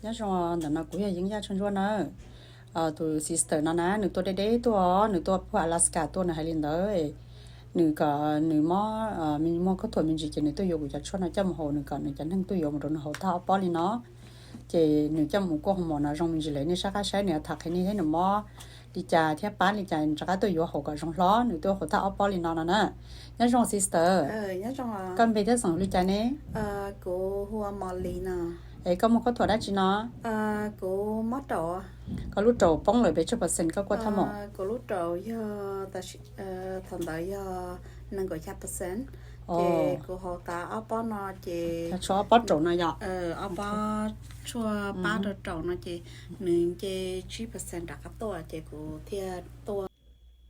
Nyob zoo, ntawm no kuv yog Yeeb Yaj Tshuaj Ntsuab na. Tus sister no na, nws tuaj deb deb tuaj, nws tuaj puag Alaska tuaj, nws hais li ntawd, nws kom nws mob, muaj khaub thuas me ntsis ces nws tuaj yuav kuv cov tshuaj no coj mus haus, nws kom nws cov neeg tuaj yuav mus rau nws haus tag ob pob li no. Ces nws coj mus kuaj hoo mom no zoo me ntsis lawm, nej sab qab saib nws tham qhia nej thiab nws mob li cas thiab pab li cas rov qab tuaj yuav haus kom zoo hlo, nws tuaj haus tag ob pob li no no na. Nyob zoo sister, koj npe thiab xeem li cas ne? Es koj muaj khaub thuas dab tsi no? Koj lub raum poob lawm pes tsawg percent koj kuaj thaj mom? Thaum ntawd yog nees nkaum xya percent, ces kuv haus tas ob pob no ces tshuaj ob pob raum no yom, ob pob tshuaj pab rau raum no ces nws nce tsib percent rov qab tuaj ces kuv thiaj tuaj.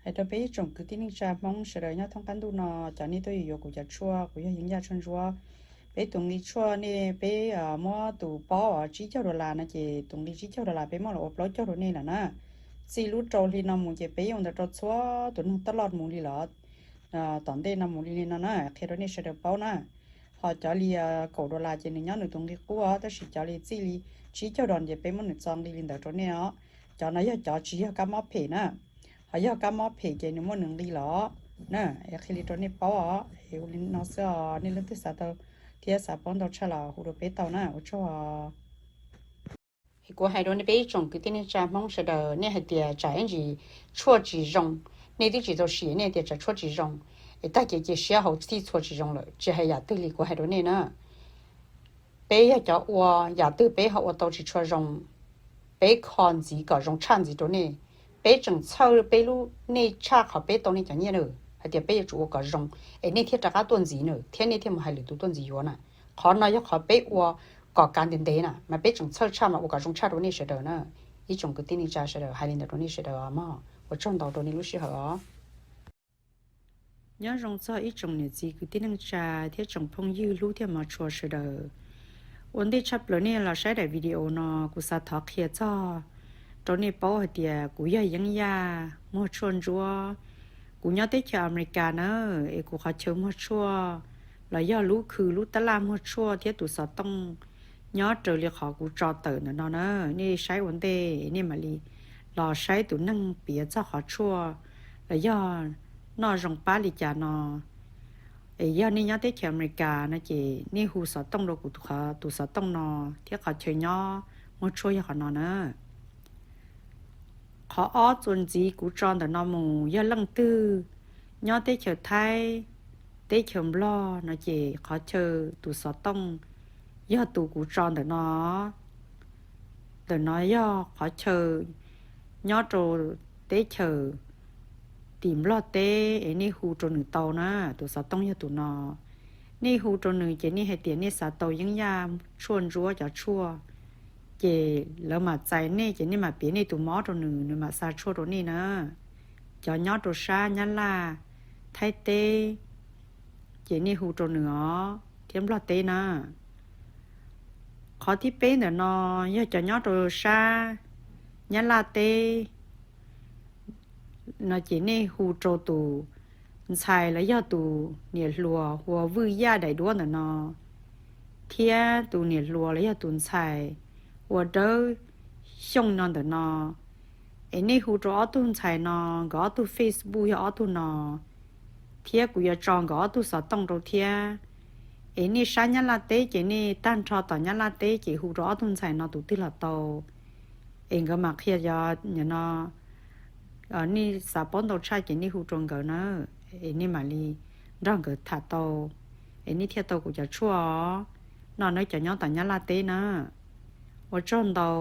Hais rau peb ib tsoom kwv tij neej tsa Hmoob sawv daws nyob thoob qab ntuj no, cov nej tuaj yuav kuv cov tshuaj, kuv yog Yeeb Yaj Tshuaj Ntsuab. Peb tus nqi tshuaj nej, peb muab tus paub tsib caug dollar no ces tus nqi tsib caug dollar peb muab los ua plaub caug rau nej lawm na. Txij lub rau hli no mus ces peb yuav ua ntawd rau txhua tus neeg taj loj mus li lawm. Tom ntej no mus li li no na, qhia rau nej sawv daws paub na. Ho cov li kaum dollar ces nws nyob nws tus nqi qub os, tab sis cov li txij li tsib caug dollar ces peb muab nws txo nqi li ntawd rau nej os. Cov no yog cov tsis yog kab mob phem na, ho yog kab mob phem ces nws muaj nws nqi los na. Es qhia li rau nej paub os, es ua li no xwb os, nej leej twg xav tau thiab xav paub ntau tshaj los hu rau peb tau na, ua tsaug. Es kuv hais rau nej peb ib tsoom kwv tij neej tsa Hmoob sawv daws, nej hais tias tsam ib ntsis tshuaj tsis zoo, nej twb tsis tau sim nej tias tsam tshuaj tsis zoo, es tag ces cia siab hauv txhij txhua tsis zoo lawm, tsis hais yam twg li kuv hais rau nej na. Peb yog cov ua, yam twg peb ho ua tau tsis tshua zoo, peb kho ntxiv kom zoo tshaj ntxiv rau nej. Peb tseem txhawj peb lub nej tshaj qhov peb tau nej cov nyiaj na, hais tias peb yuav tsum ua kom zoo, es nej thiaj rov qab tuaj ntxiv na, thiab nej thiaj mus hais lwm tus tuaj ntxiv yuav na. Qhov no yog qhov peb ua kom kav ntev ntev na, mas peb tseem txhawj tshaj mas ua kom zoo tshaj rau nej sawv daws na. Ib tsoom kwv tij neej tsa sawv daws, hais li ntawd rau nej sawv daws os mog, ua tsaug ntau rau nej lub sij hawm os. Nyob zoo txog ib tsoom niam txiv kwv tij neej tsa thiab tsoom phooj ywg hlub thiab hmov tshua sawv daws. Ua ntej tshaj plaws nej los saib daim video no, kuv xav thov qhia txog rau nej paub hais tias kuv yog Yeeb Yaj muag tshuaj ntsuab. Kuv nyob teb chaws Amelikas na, es kuv qhov chaw muag tshuaj los yog lub khw lub tab laj muag tshuaj thiab tus xov tooj nyob raws li qhov kuv tso tawm ntawm no na. Nej saib ua ntej nej mam li los saib tus neeg piav txog qhov tshuaj los yog noj zoo pab li cas no. Es yog nej nyob teb chaws Amelikas no ces nej hu xov tooj rau kuv tus xov tooj no thiab qhov chaw nyob muag tshuaj yog qhov no na. Qhov ob txuas ntxiv kuv tso ntawm no mus yog leej twg nyob teb chaws Thaib, teb chaws Nplog no ces qhov chaw tus xov tooj yog tus kuv tso ntawm no. Ntawm no yog qhov chaw nyob rau teb chaws tim Nplog teb es nej hu rau nws tau na, tus xov tooj yog tus no. Nej hu rau nws ces nej hais tias nej xav tau Yeeb Yaj tshuaj ntsuab cov tshuaj, ces lawv mam txais nej ces nej mam piav nej tus mob rau nws, nws mam xa tshuaj rau nej na. Cov nyob rau sab Nyab Laj, Thaib teb, ces nej hu rau nws os, thiab Nplog teb na. Qhov thib peb ntawm no yog cov nyob rau sab Nyab Laj teb no ces nej hu rau tus ntxhais los yog tus niam hluas hu ua Vwj Yaj daim duab ntawm no, thiab tus niam hluas los yog tus ntxhais hu ua Dawb Xyooj no ntawm no. Es nej hu rau ob tug ntxhais no, nkawd ob tug Facebook yog ob tug no, thiab kuv yuav tso nkawd ob tug xov tooj rau thiab. Es nej sab Nyab Laj teb ces nej tag nrho tom Nyab Laj teb ces hu rau ob tug ntxhais no tus twg los tau. Es nkawd mam qhia cov no, nej xav paub ntau tshaj ces nej hu rau nkawd na, es nej mam li nrog nkawd tham tau, es nej thiaj tau kuv cov tshuaj os. No nawb cov nyob tom Nyab Laj teb na. Ua tsaug ntau.